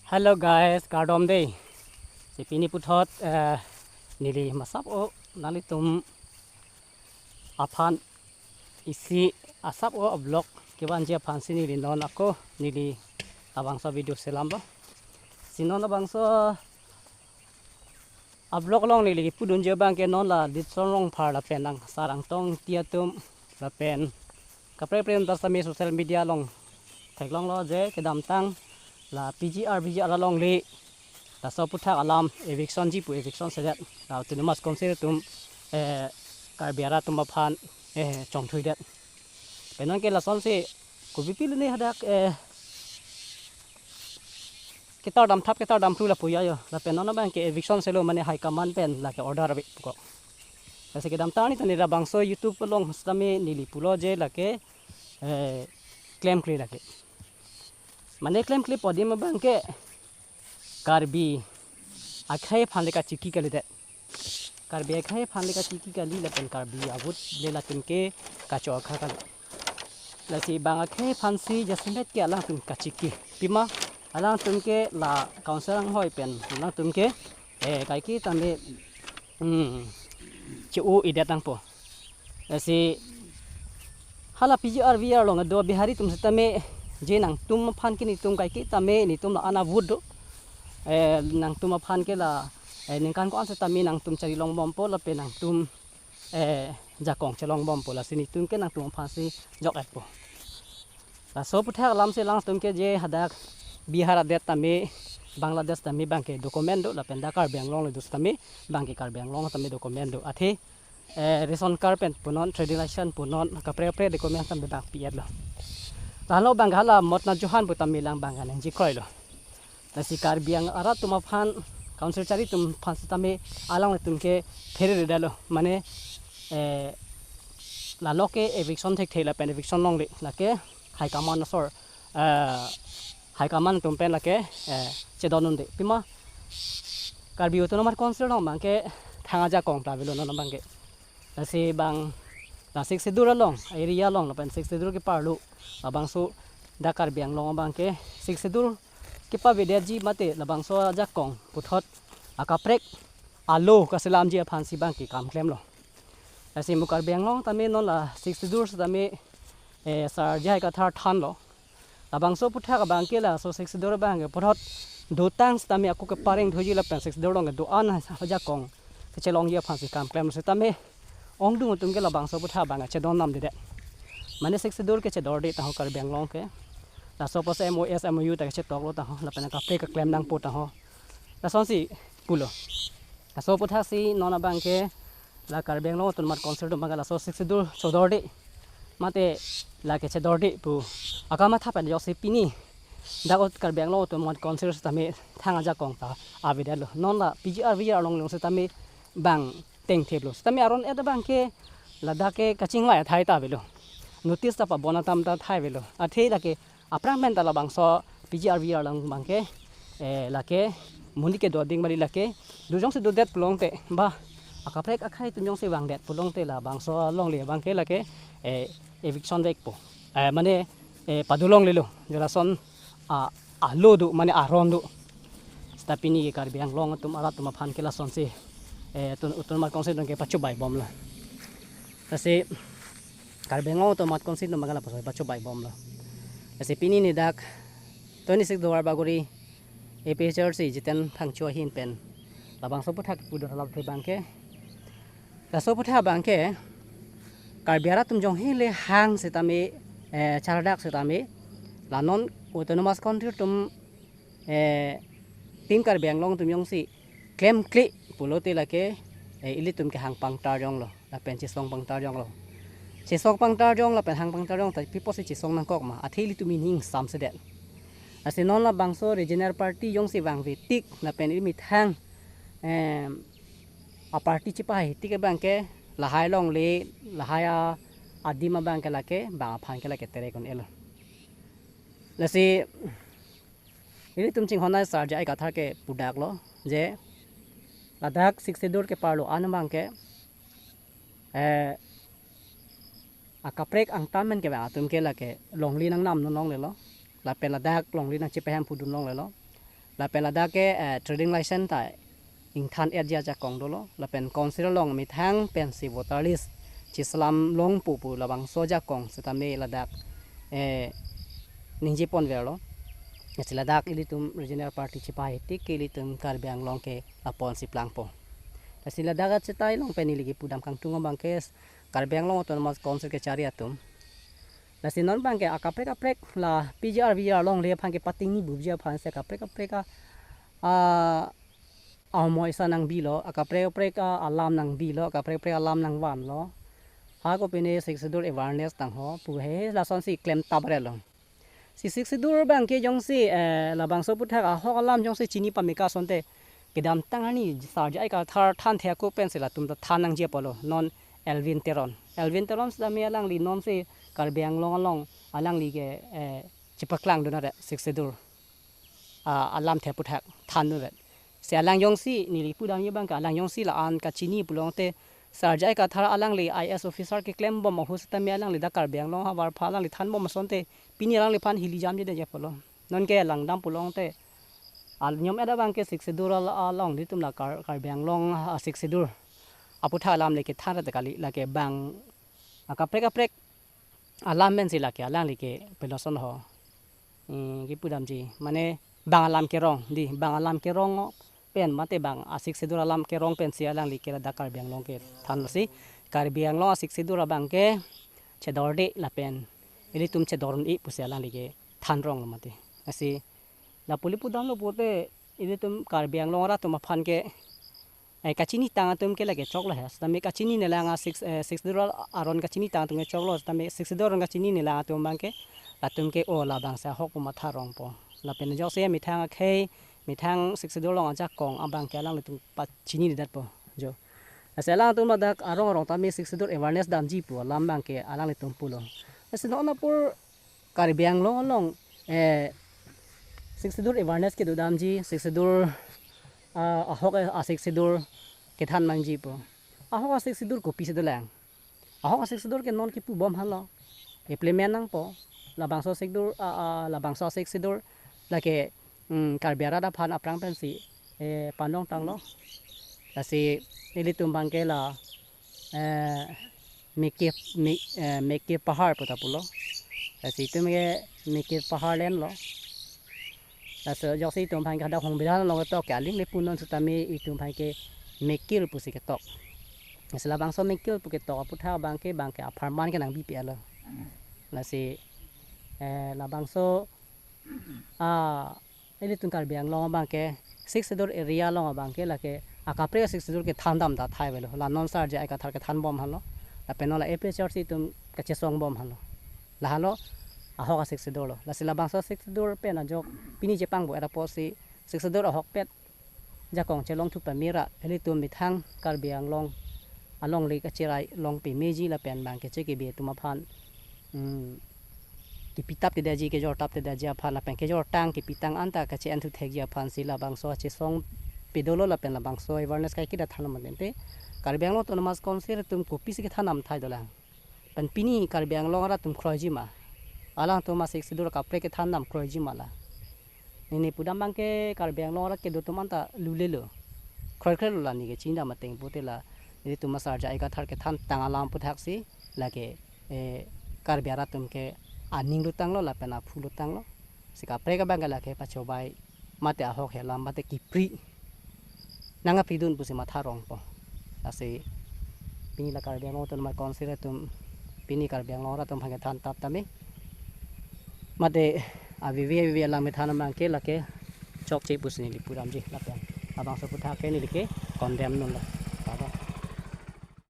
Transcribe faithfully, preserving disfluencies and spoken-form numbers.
Hello guys, kardom dei. Si pini puthot, eh, neli masap o nanglitum aphan isi asap o vlog kevanji aphan si neli non ako neli labangso video selam lo. Si non labangso a-vlog along neli pudunji abang ke non la Ditson Rongphar lapen angsar angtong ti atum lapen kaprek kaprek atum ta sami social media along theklonglo je kedamtang la P G R V G R alongle laso aputhak alam eviction ji pu, eviction sedet la Autonomous Council atum, eh, Karbi arat atum aphan, eh, chongthuidet. Pen non ke lasonsi kopi pilo ne hadak, eh, ketar damthap ketar damphlu lapu ya yo. Lapen non abang ke eviction selo mane high command pen lake order ave puko. Lasi kedamtang ni tani labangso YouTube along sitame neli pulo je lake, eh, klemkle lake. Mane klemkle pu adim abang ke Karbi akhei aphan le kachiki kalidet. Karbi akhei aphan le kachiki kali lapen Karbi a-vote le latum ke kacho akha kali. Lasi bang akhei aphansi jasemet ke alangtum kachiki. Pima alangtum ke la council anghoi pen alangtum ke, eh, kaike tame, hmm, che-o-edet nangpo. Lasi hala P G R V G R along do Bihari atum sitame je nangtum aphan ke netum kaike tame netum la ana vote do. Eh, nangtum aphan ke la, eh, ningkan ko-an sitame nangtum chari longbompo lapen nangtum, eh, jakong chelongbompo, lasi netum ke nangtum aphansi jok-etpo. Laso aputhak alam si alangtum ke je hadak Bihar adet tame, Bangladesh tame abang ke document do lapen dak Karbi Anglong le do sitame abang ke Karbi Anglong tame document do. Athe, eh, ration card pen punon, trading license punon, kaprek kaprek document tame abang pi-etlo. Lahenlo abang hala Motna Johan pu tame lang abang kaningje kroilo. Lasi Karbi Ang arat atum aphan, council chari atum aphan sitame alanglitum ke phere redetlo. Mane, eh, lalo ke eviction thekthe lapen eviction longle lake high command asor, eh, high command atum pen lake, eh, chedon unde. Pima Karbi Autonomous Council along abang ke thang ajakong ta avelo non abang ke. Lasi bang la Sixth Schedule along, area along lapen Sixth Schedule keparlo labangso dak Karbi Anglong abang ke Sixth Schedule kepavedetji mate labangso ajakong puthot akaprek a-law kaselamji aphansi abang ke kam klemlo. Lasi mo Karbi Anglong tame non la Sixth Schedule sitame, eh, Sir J I Kathar thanlo. Labangso aputhak abang ke laso Sixth Schedule abang ke puthot dotang sitame ako kepareng thuji lapen Sixth Schedule along ke do-an ajakong kechelongji aphansi kam klem sitame ongdung atum ke labangso aputhak abang chedon namdedet. Mane Sixth Schedule ke chedorde taho Karbi Anglong ke. Laso apotsi M O S, M O U ta kechetoklo taho lapen kaprek keklem nangpo taho. Lasonsi pulo. Laso aputhak si non abang ke la Karbi Anglong Autonomous Council atum abang ke laso Sixth Schedule chodorde mate lake chedorde pu akamatha pen ajoksi pini dak ot Karbi Anglong Autonomous Council sitame thang ajakong ta avedetlo. Non la P G R V G R along along sitame bang tengtheplo. Sitame aron-et abang ke ladak ke kachinglai athai ta avelo. Notice ta pabon atam ta athai avelo. Athe lake aphrang pen ta labangso P G R V G R along abang ke, eh, lake monit kedo ading bali lake do jongsi dodet pulote ba akaprek akhei atum jongsi vangdet pulote labangso alongle abang ke lake, eh, eviction vekpo. Eh, mane, eh, pado longlelo. Je lason a, a-law do mane aron do. Seta pini ke Karbi Anglong atum arat atum aphan ke lasonsi, eh, tun Autonomous Council atum ke pachobai bomlo. Lasi Karbi Anglong Autonomous Council atum abang ke lapuson pachobai bomlo. Lasi pini ni dak twenty-six Duarbagori A P H L C Jiten Phangcho ahin pen labangso aputhak pudun alam abang ke. Laso aputhak abang ke Karbi arat atum jongsi le hang sitame, eh, chardak sitame la non Autonomous Council atum, eh, Team Karbi Anglong atum jongsi klemkle pulote lake, eh, ilitum ke hang pangtarjonglo lapen chesong pangtarjonglo. Chesong pangtarjong lapen hang pangtarjong ta pi apotsi chesong nangkok ma, athe ilitum ining samsedet. Lasi non labangso regional party jongsi vangve tik lapen ili methang, em, a-party chepahai tik abang ke lahai alongle, lahai a, adim abang ke lake bang aphan ke lake terek un-elo. Lasi ilitum chinghon ai Sir J I Kathar ke pudaklo je ladak Sixth Schedule keparlo an abang ke, eh, akaprek angtan pen kevang atum ke lake longle nangnam non longlelo. Lapen ladak longle nangchepahemphu dun longlelo. Lapen ladak ke, eh, trading license ta ingthan-etji ajakong dolo. Lapen council along methang pensi voter list chiselam longpo pu labangso ajakong setame ladak, eh, ningjeponverlo. Lasi ladak ilitum regional party chepahai tik ke ilitum Karbi Anglong ke lapu-an si plangpo. Lasi ladak achetai along pen neli kepudam kangtung abang ke Karbi Anglong Autonomous Council kechari atum. Lasi non abang ke akaprek kaprek la P G R V G R alongle aphan ke patingni buji aphan si akaprek kaprek a, a, amoisa nangbilo, akaprek kaprek a, alam nangbilo, akaprek kaprek alam nangvanlo. Hako pine Sixth Schedule awareness tangho pu he lasonsi klem tabrelo. Si Sixth Schedule abang ke jongsi, eh, labangso aphuthak ahok alam jongsi chini pameka asonte kedamtang arni Sar J I Kathar thanthe ako pensi latum ta than nangji apotlo, non Elwin Teron. Elwin Teron setame alangli nonsi Karbi Anglong along alangli ke, eh, chepaklangdun-et Sixth Schedule, ah, alamthe aphuthak thandun-et. Si alang jongsi neli pudamji abang ke alang jongsi la-an kachini pulote Sar J I Kathar alangli I A S officer keklembom ahut setame alangli dak Karbi Anglong havar aphan alangli thanbom asonte pini alangliphan hili jamjedetji apotlo. Nonke langdam pulote, al-, niom-et abang ke Sixth Schedule al-, along ilitum la Kar-, Karbi Anglong, ah, Sixth Schedule aphuthak alam le kethan rate kali, lake bang akaprek kaprek alam pensi lake alangli ke peloson ho. Hmm, kepudamji, mane bang alam kerong, dei, bang alam kerong pen mate bang a-Sixth Schedule alam kerong pensi alangli ke ladak Karbi Anglong kethanlo si. Karbi Anglong a-Sixth Schedule abang ke chedorde lapen ilitum chedor un-e pusi alangli kethan ronglo mati. Lasi lapu neli pudamlo pute ilitum Karbi Anglong arat atum aphan ke, eh, kachinitang atum ke lake choklo he. Setame kachininelang a-Sixth, eh, Sixth Schedule aron kachinitang atum ke choklo. Setame Sixth Schedule aron kachininelang atum abang ke, latum ke o labangso ahok pu matha rongpo. Lapen jokse methang akhei, methang Sixth Schedule along ajakong abang ke alanglitum pachinidetpo jo. Lasi alangtum ladak arong arong tame Sixth Schedule awareness damji pu alam abang ke alanglitum pulo. Lasi non apor Karbi Anglong along, eh, Sixth Schedule awareness kedodamji, Sixth Schedule, ah, ahok a-Sixth Schedule kethan nangji pu. Ahok a-Sixth Schedule kopisi dolang? Ahok a-Sixth Schedule ke non kepubom henlo. Implement nangpo. Labangso Sixth Schedule, ah, ah, labangso Sixth Schedule lake, hmm, Karbi arat aphan aphrang pensi, eh, pandong tanglo. Lasi ilitum abang ke la, eh, Mekir, Me-, eh, Mekir Pahar puta pulo. Lasi itum ke Mekir Pahar land lo. Laso joksi itum aphan ke hadak Songbidhan along ketok ke aling le punon setame itum aphan ke Mekir pusi ketok. Lasi labangso Mekir pu ketok aphuthak abang ke, abang ke apharman ke nangbipi alo. Lasi, eh, labangso, ah, ilitum Karbi Anglong abang ke Sixth Schedule area along abang ke lake akaprek Sixth Schedule kethan dam ta thai avelo. La non Sar J I Kathar kethanbom henlo. Lapen non la A P H L C atum kachesongbom henlo. Lahelo ahok a-Sixth Schedule lo. Lasi labangso Sixth Schedule pen ajok pini chepangbo-et apotsi Sixth Schedule ahokpet jakong chelongthu pamera ilitum methang Karbi Anglong alongle kacherai long pemeji lapen abang ke chekebe atum aphan, hmm, kepitap tidetji, kejortap tidetji aphan lapen kejortang kepitang anta kache-enthu thekji aphan si labangso achesong pedolo lapen labangso awareness kaiketa thanlo mantente Karbi Anglong Autonomous Council atum kopisi kethan dam thai dolang? Pen pini Karbi Anglong arat atum kroiji ma? Alangtum a-Sixth Schedule akaprek kethan dam kroiji ma la? Neli pudam abang ke Karbi Anglong arat kedo atum anta lulelo. Kroikre lo la neli kechini dam ateng pute la ilitum a-Sar J I Kathar kethan tang alam aphuthaksi lake, eh, Karbi arat atum ke aning lutanglo lapen aphu lutanglo. Si kaprek abang ke lake pachobei mate ahok alam mate kipri nangkapridun pusi matha rongpo. Lasi pini la Karbi Anglong Autonomous Council atum pini Karbi Anglong arat atum aphan kethan tap tame. Mate avivi avivi alam kethan abang ke lake chokche pusi neli pudamji lapen labangso aphuthak ke neli ke condemn dunlo.